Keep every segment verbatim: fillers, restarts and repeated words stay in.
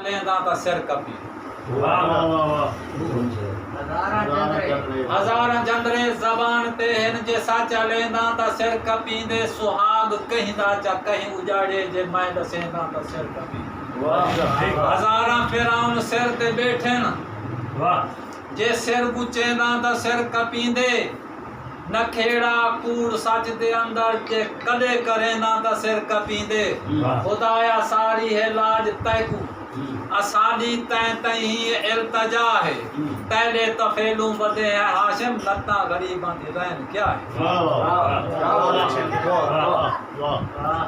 لینداں تاں سر کپی۔ واہ، واہ، واہ، واہ۔ ہزاراں جندرے زبان تے ہن، جے سچ لینداں تاں سر کپیندے۔ سہاڳ کہیں دا چا کہیں اجاڑے، جے میں ݙسینداں تاں سر کپیندے۔ واہ۔ ہزاراں فرعون سر تے ٻیٹھن، واہ۔ جے سر ڳچینداں تاں سر کپیندے۔ نکھیڑا کوڑ سچ دے اندر جے کݙے کرینداں تاں سر کپیندے۔ واہ۔ خدایا ساری ہے لاج تیکوں، اساݙی تیں تئیں ہی التجا ہے۔ تیݙے طفیلوں ودے ہیں ہاشم، لتاں غریباں دی رہن کیا ہے؟ واہ، واہ، واہ، واہ، واہ۔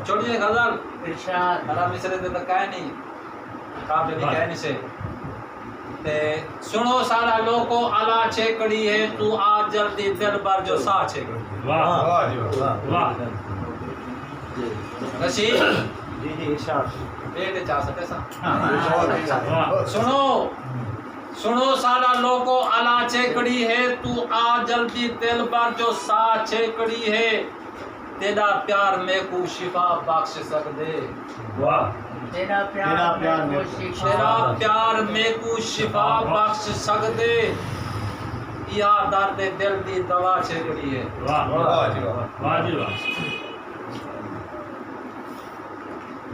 چھوڑیے غزل۔ ارشاد۔ ارا مصرعے تے تاں کائے نہیں، قابل ہی کائے نہیں سے۔ تے سݨو ساݙا لوکو، الا چھیکڑی ہے، توں آ جلدی دلبر جو ساہ چھیکڑی ہے۔ واہ۔ واہ جی واہ۔ واہ۔ رشید۔ جی جی، ارشاد۔ ٻیٹے چا سکے سا۔ ہاں۔ واہ۔ سݨو، سݨو ساݙا لوکو، الا چھیکڑی ہے، توں آ جلدی دلبر جو ساہ چھیکڑی ہے۔ تیݙا پیار میکوں شفا بخش سڳدے۔ واہ۔ تیݙا پیار میکوں شفا، تیݙا پیار میکوں شفا بخش سڳدے۔ ایہا درد دل دی دوا چھیکڑی ہے۔ واہ۔ واہ جی واہ۔ واہ جی واہ۔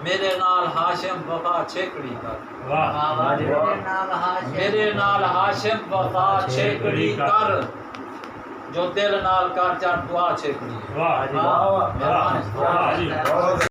میݙے نال ہاشم وفا چھیکڑی کر۔ واہ۔ واہ، واہ۔ میݙے نال ہاشم، میݙے نال ہاشم وفا چھیکڑی کر۔ جو دل نال کر چا دعا چھیکڑی ہے۔ واہ جی واہ۔ واہ، واہ۔ مہربانی۔ واہ جی۔